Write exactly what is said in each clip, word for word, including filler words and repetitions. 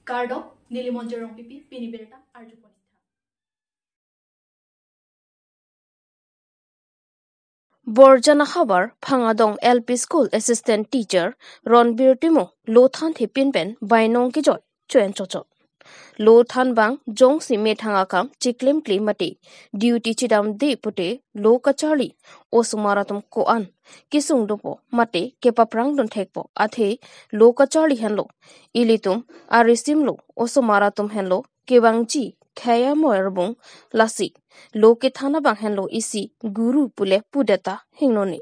Kardom, neli Monjir Rongpipi, pini birta arjupon-ik tha. Borjan ahavar Phangajong L P School Assistant Teacher Ronbir Timung lo thanthe pin pen bainong kejoi cho-en chochot. Lo than abang jongsi methang akam chiklemkle mate duty chedamde pute lo kacharli osomar atum ko-an kesung dopo mate kepaprang dun thekpo athe lo kacharli henlo. Ilitum arisim lo osomar atum henlo kevangji khei amoy arbung lasi lo kethan abang henlo isi guru pule pudeta hingnone.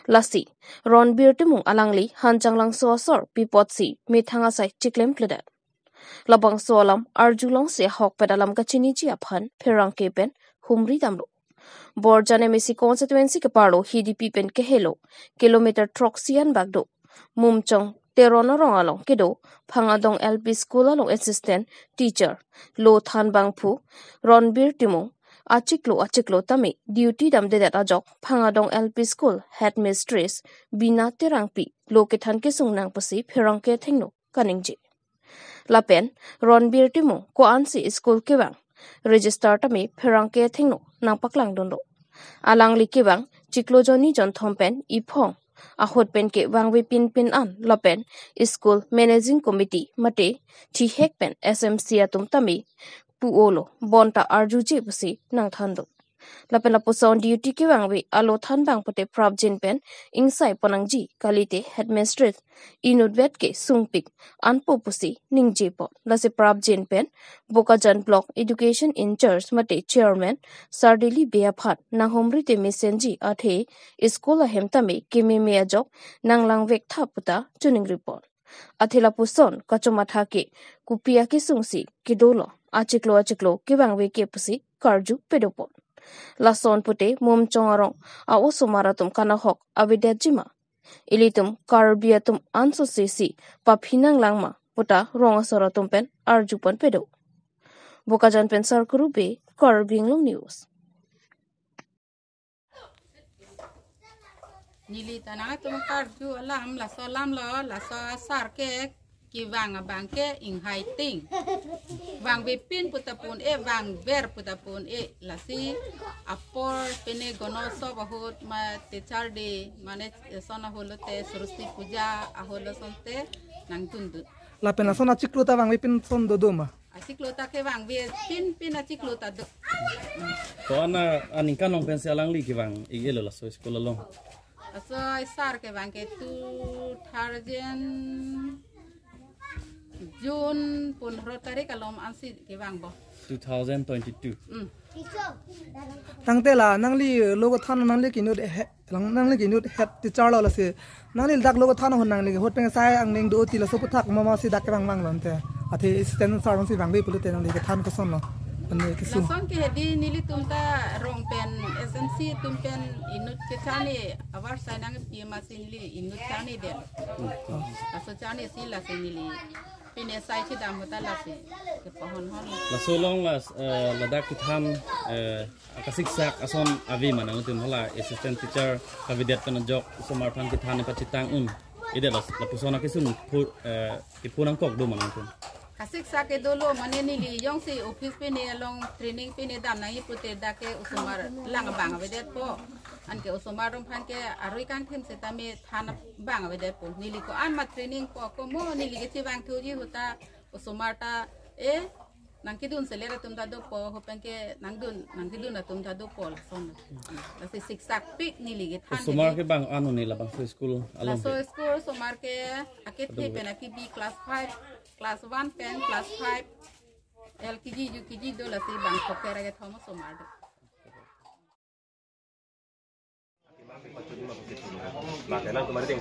Lasi Ronbir Timung alangli Hanjanglangso asor pi apotsi methang asai chiklemkledet. Labangso alam arjulongsi ahokpet alam kachiniji aphan pherangke pen humri damlo. Borjan M A C constituency keparlo Hidipi pen kehelo kilometer throksi an bak do Mumchong Teron arong along kedo Phangajong L P School along assistant teacher lo than abangphu Ronbir Timung achiklo achiklo tame duty damdedet ajok Phangajong L P School headmistress Bina Terangpi lo kethan kesung nang pusi pherangke athengno kaningje. Lapen Ronbir Timung ko-ansi school kevang register tame pherangke athengno nangpaklang dunlo. Alangli kevang chiklo jonni jonthom pen iphong ahut pen kevangve pinpin an lapen school managing committee mate thihek pen S M C atum tame pu-olo bonta arjuje pusi nangthan do. Lapen lapuson duty kevangve alo than abang pute prapjin pen ingsai ponnangji kalite headmistress inutvet ke sungpik anpo pusi ningjepon. Lasi prapjin pen Bokajan Block Education in Charge mate Chairman Sardili Bey aphan nanghumri te mesenji athe school ahem tame kememe ajok nanglangvek tha puta choningripon. Athe lapuson kachomatha ke kopi akesungsi kedolo achiklo achiklo kevangve ke pusi karju pedopon. Lason pute Mumchong arong a-osomar atum kanahok avedetjima. Ilitum Karbi atum ansose si paphi nanglangma puta rong asor atum pen arjupon pedo. Bokajan pen Sarkuru Bey, Karbi Anglong News. Neli ta nangtum karju alam laso alam lo, laso asar ke kevang abang ke inghai ting. Vangve pin puta pon-e, vangver puta pon-e, lasi apor pene gono sop ahut ma teacher day mane son ahut lote Saraswati Puja ahut lo sonte nangdundun. Lapen lason achiklo ta vangve pin son dodo ma? Achiklo ta kevangve pinpin achiklo ta do. Ko-an aningkan along pensi alangli kevang-ik-elo laso school along? Laso asar kevang ke two thousand June pondro tarik along ansi kevangpo. Two thousand twenty-two. Hmm. Tangte la nangli lo kethan nangli ke inut he-, nangli ke inut head teacher lo lasi nangli dak lo kethan ahut nangli ahut pen sai angning do ti laso aputhak mama si dak kevang vanglo ante. Athe assistant sir si vangve pulote nangli kethan kosonlo? Ane keso. Lason ke hedi nelitum ta rong pen S M C atum pen inut kecharli avarsai nangpi amatsi neli inut charlidet. Laso charli si lasi neli pine sai chedam ahut ta lasi kepahonhon. Laso along la, eh, ladak kethan, eh, akasiksak ason ave ma nangtum hala assistant teacher kavedet pen ajok osomar aphan kethan pachethang un-edet, las lapuson akesung phu, eh, kephu nangkok do ma nangtum? Kasiksak ke dolo mane neli jongsi office pine along training pine dam nangji pute dak ke osomar lang abang avedetpo. Anke osomar atum aphan ke arui kangthim setame than abang avedetpo. Neli ko-an ma trainingpo, komo neli kechevangthuji ahut ta osomar ta, eh, nangkedun selet atum ta dopo, ahut pen ke nangdun, nangkedun atum ta dopo lason. Lasi siksak pik neli kethan. Osomar ke bang-an un-e labangso school along? Laso ke school osomar ke akethe pen akebi class five, class one pen class five, L K G, U K G do, lasi bang pokera kethom osomar do.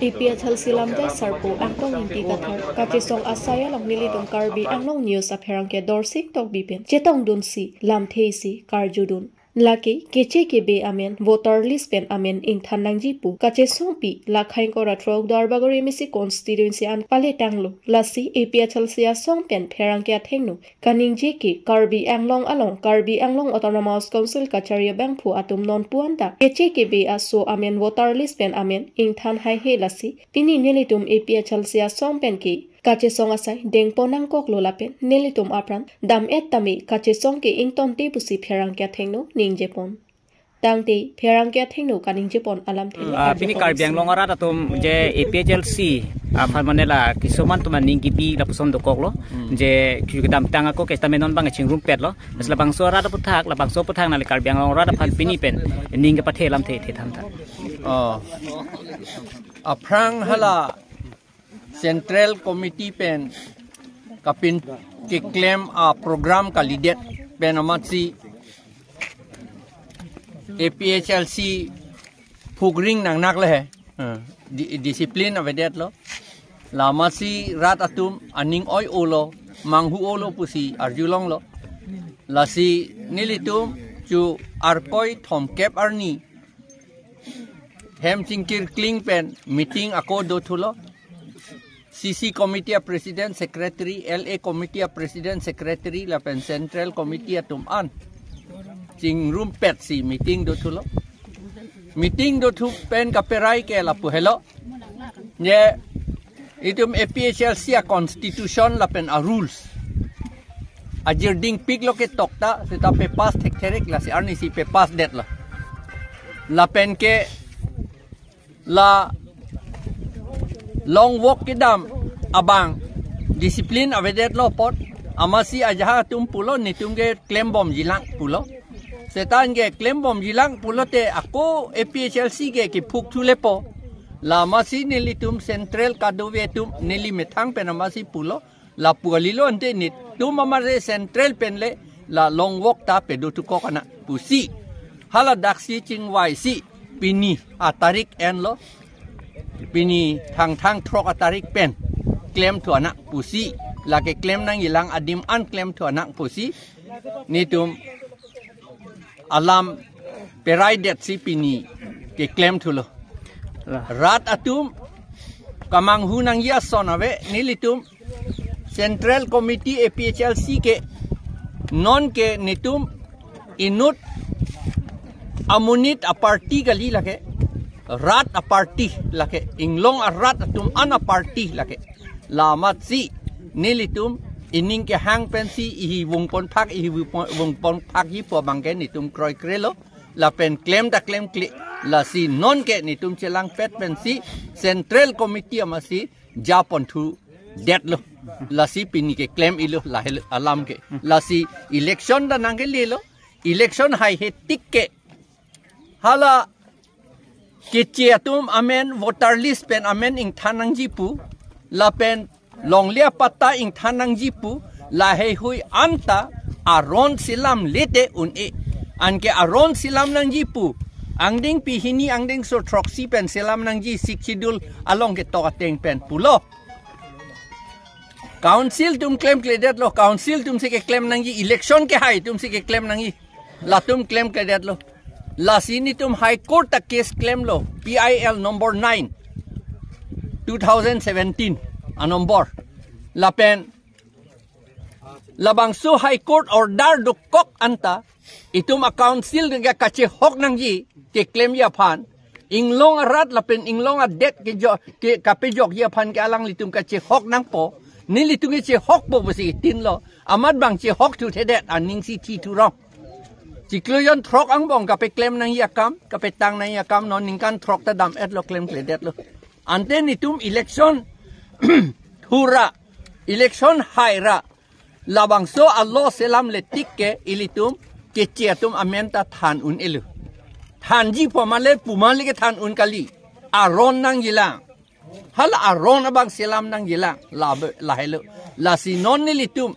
A P H L C lamjai sarpo Angtong Ingti Kathar kachesong asai along nelitum Karbi Anglong News apherangke Dorsing Tokbi pen chetongdunsi lamthe isi karjudun. Lake keche kebe amen voter list pen amen ingthan nangji pu kachesongpi la Khainkora throk Duarbagori M A C constituency an paletanglo. Lasi A P H L C asong pen pherangke athengno kaningje ke Karbi Anglong along Karbi Anglong Autonomous Council kachari abangphu atum nonpu anta keche kebe aso amen voter list pen amen ingthan haihe, lasi pini nelitum A P H L C asong pen ke Kachesong asai dengpon nangkoklo lapen nelitum apran dam-et tame kachesong ke ingtonte pusi pherangke athengno ningjepon. Tangte pherangke athengno kaningjepon alamthe. Ah, pini Karbi Anglong arat atum je A P H L C aphan mane la kisuman atum aning kipi lapuson dokoklo. Hmm. Je kedamtang ako ke tame non bang chingrumpetlo. Mas labangso arat aputhak, labangso aputhak nangli Karbi Anglong arat aphan pini pen ning kepathe alamthe thethan tha. Oh. Aphrang hala Central Committee pen kapin keklem aprogram kalidet pen amatsi A P H L C phugring nangnak le he. Eh, di-, discipline avedetlo. La amatsi rat atum aning oi-olo, manghu-olo pusi arjulonglo. Lasi nelitum chu arkoi thomkep arni hem chingkirkling pen meeting ako dothulo. C C committee a president secretary, L A committee a president secretary lapen central committee atum an chingrumpetsi meeting dothulo. Meeting dothu pen kaperai ke lapu helo. Ye itum A P H L C a constitution lapen a rules ajirding piklo ke tokta seta pepass thektherik, lasi arnisi pepass detlo. Lapen ke la long walk kedam abang discipline avedetlo apot amatsi ajahak atum pulo netum ke klembomjilang pulo. Seta anke klembomjilang pulote ako A P H L C ke kephukthu lepo. La amatsi nelitum central kadokave atum neli methang pen amatsi pulo. Lapu kalilo ante netum amatsi central pen le la long walk ta pedothu kok anak pusi. Hala daksi chingvaisi pini atarik enlo. Pini Thangthang throk atarik pen klemthu anak pusi. Lake klem nangjilang adim an klemthu anak pusi. Netum alam peraidetsi pini keklemthulo. Lah. Rat atum kamanghu nangji ason ave nelitum Central Committee A P H L C ke non ke netum inut amonit a party kali lake, rat a party lake, inglong arat atum an a party lake. La amatsi nelitum ining kehang pensi ihi vungpon phak, ihi vungpon, vungpon phakji pu abang ke netum kroikrelo. Lapen klem ta klemkle. Lasi non ke netum chelangpet pensi Central Committee amatsi japonthu detlo. Lasi pini keklem-ilo lahelo alam ke. Lasi election ta nangkelelo. Election haihe tik ke hala keche atum amen voter list pen amen ingthan nangji pu, lapen longle apatta ingthan nangji pu, laheihui anta aron selamle te un-e. Anke aron selam nangji pu angdengpi hini angdengso throksi pen selam nangji, Sixth Schedule along ketok ateng pen pulo. Council atum klemkledetlo, council atumsi keklem nangji, election kehai atumsi keklem nangji. Latum klemkledetlo. Lasi netum High Court ta case klemlo, P I L number nine, two thousand seventeen a number. Lapen labangso High Court order dokok anta itum a council ke kachehok nangji keklemji aphan, inglong arat lapen inglong adet kejo-, ke kapejokji aphan ke alanglitum kachehok nangpo, nelitum kechehokpo pusi itinlo. Amat bang chehokthuthe det aningsi thithurong. Chiklo jon throk angbong kapeklem nangji akam, kapetang nangji akam, non ningkan throk ta dam-etlo, klemkledetlo. Ante netum election thura, election haira, labangso a law selamle tik ke ilitum keche atum amen ta than un-elo. Thanji pu male pu male kethan un kali. Aron nangjilang. Hala aron abang selam nangjilang. Labe-, lahelo. Lasi non nelitum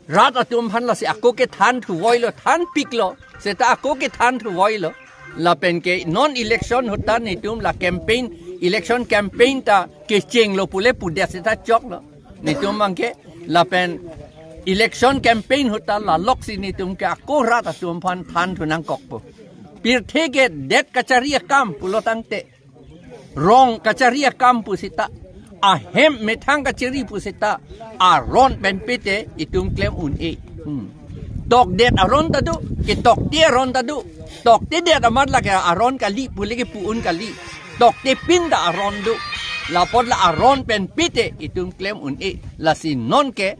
rat atum aphan lasi ako kethan thuvoilo, thanpiklo. Seta ako kethan thuvoilo. Lapen ke non election ahut ta netum la campaign, election campaign ta kechenglo pule pudet seta choklo. Netum abang ke lapen election campaign ahut ta la loksi netum ke ako rat atum aphan thanthu nangkokpo. Pirthe ke det kachari akam pulo tangte, rong kachari akam pu seta, ahem methang kachari pu seta, aron pen pete itum klem un-e. Hmm. Tokdet aron ta do, ketokte aron ta do. Toktedet amat lake aron kali, pule kepu un kali. Toktepin ta aron do. Lapot la aron pen pite itum klem un-e. Lasi nonke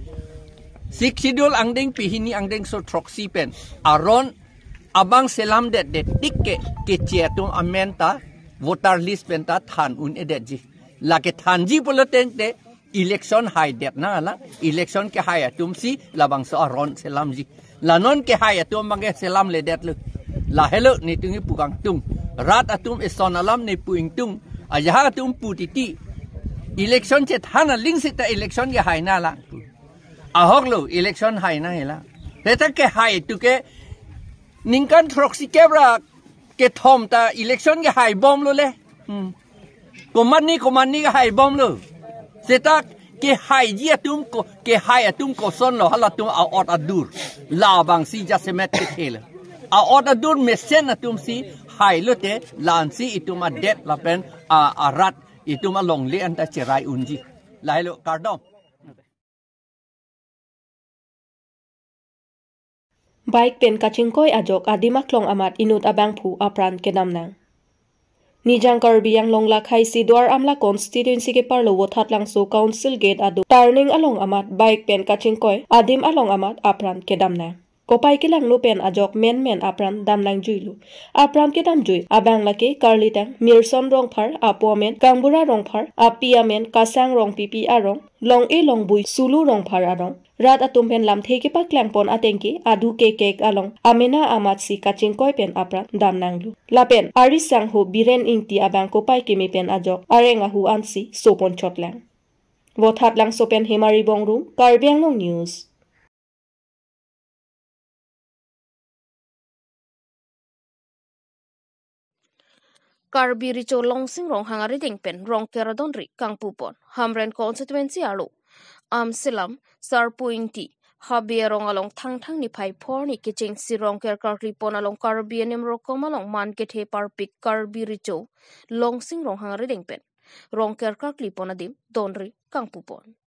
Sixth Schedule angdengpi hini angdengso throksi pen aron abang selamdetdet tik ke, keche atum amen ta voter list pen ta than un-edetji. Lake thanji pulo tangte election haidet nanglang, election kehai atumsi labangso aron selamji. La non kehai atum abangke selamledetlo. Lahelo netum kepu kangtung. Rat atum eson alam nepu ingtung. Ajahak atum pu titi. Election chethan aling seta election kehai nanglang. Ahoklo election hai nanglang. Seta kehai atum ke ningkan throksi kep ra kethom ta election kehai bomlo le. Hmm. Komatne komatne kehai bomlo. Seta kehaiji atum ko, kehai atum kosonlo, halatum a-ot adur. Labangsi jasemet kethelo. A-ot adur mesen atumsi hailote la-ansi itum adet lapen a, arat itum alongle anta cherai unji. Lahelo kardom. Bike pen kachingkoi ajok adim aklong amat inut abangphu apran kedam nang. Nijang Karbi Anglong lakhai si Duar Amla constituency keparlo Vothatlangso Council Gate ado turning along amat bike pen kachingkoi adim along amat apran kedam nang. Kopai kelangno pen ajok menmen apran dam nangjuilo. Apran kedamjui abang lake karlitang Mirson Rongphar, apo amen Kangbura Rongphar, api amen Kasang Rongpipi arong, long-e longbui Sulu Rongphar arong. Rat atum pen lamthe kepaklang pon atengke adu kekek along amena amatsi kachingkoi pen apran dam nanglo. Lapen arisangho Biren Ingti abang kopai keme pen ajok areng ahu ansi sopon chotlang. Vothatlangso pen Hemari Bongrung, Karbi Anglong News. Karbi Recho Longsing Ronghang arideng pen Rongker adonri kangpupon. Hamren constituency arlo Amselam Sarpo Ingti Habe arong along Thangthang niphai phor arni kechengsi Rongker karklipon along Karbi anim rokom along man kethe parpik Karbi Recho Longsing Ronghang arideng pen Rongker karklipon adim donri kangpupon.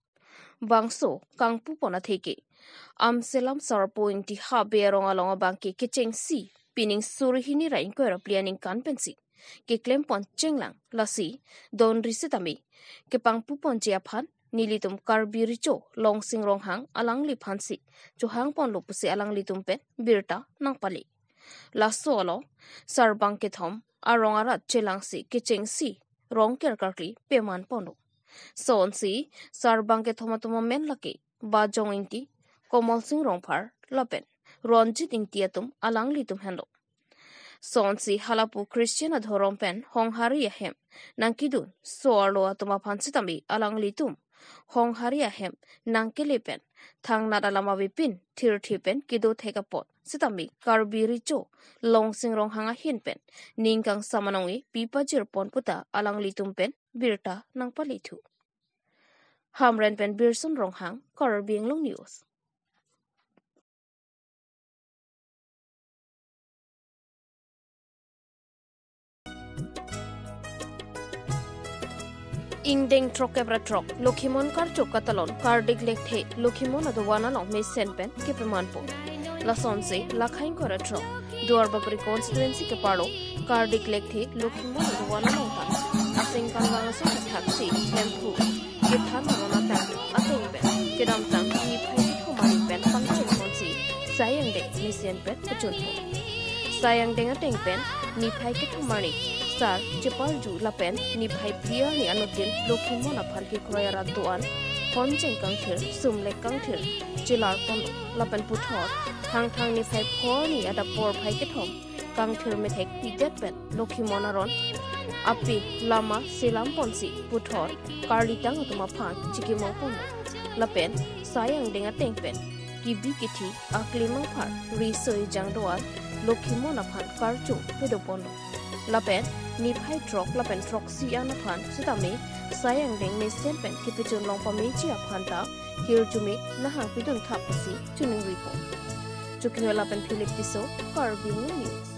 Bangso kangpupon atheke Amselam Sarpo Ingti Habe arong along abangke kechengsi pining suri hini ra ingkoi ra phli aningkan pensi keklempon chenglang, lasi donri sitame kepangpuponji aphan nelitum Karbi Recho Longsing Ronghang alangliphansi chohangponlo pusi alanglitum pen birta nangpale. Laso along sarbang kethom arong arat chelangsi kechengsi Rongker karkli pemanponlo. Sonsi sarbang kethom atum amen lake Bajong Ingti, Komol Sing Rongphar lapen Ronjit Ingti atum alanglitum henlo. Sonsi halapu Christian adhorom pen honghari ahem nangkedun so-arlo atum aphan sitame alanglitum honghari ahem nangkele pen thangnat alam avepin thirthe pen kedo thek apot sitame Karbi Recho Longsing Ronghang ahin pen ning kangsam anong-e pipajirpon puta alanglitum pen birta nangpalethu. Hamren pen Birson Ronghang, Karbi Anglong News. Ingdeng throk kep ra throk, Lokhimon karcho katalon, kardik lekthe, Lokhimon adovan along mesen pen kepemanpo. Lasonsi, lakhai ingkoi ra throk, Duarbagori constituency keparlo, kardik lekthe, Lokhimon adovan along ta asengkan vangso kethaksi, hemphu kethan aron atang, ateng pen kedamtang niphai kethom arni pen pangchengponsi sai angdeng mesen pen pachunpo. Sai angdeng ateng pen niphai kethom arni sar cheparju lapen niphai phli arni anuttin Lokhimon aphan kekroi arat do-an, honjeng kangthir, sumlek kangthir chelarponlo lapen puthot Thangthang niphai phor arni adap porphai kethom kangthir methek pidet pen Lokhimon aron ape lama selamponsi puthot karlitang atum aphan chikimongponlo. Lapen sai angdeng ateng pen kebi kethi aklimang phar riso ejang do-an Lokhimon aphan karcho pedoponlo. Lapen niphai throk lapen throksi an aphan sitame sai angdeng mesen pen kepachun long pameji aphan ta hirjume nahang pidun thap pusi choningripo. Chukihoi lapen Philip Tisso, Karbi Anglong News.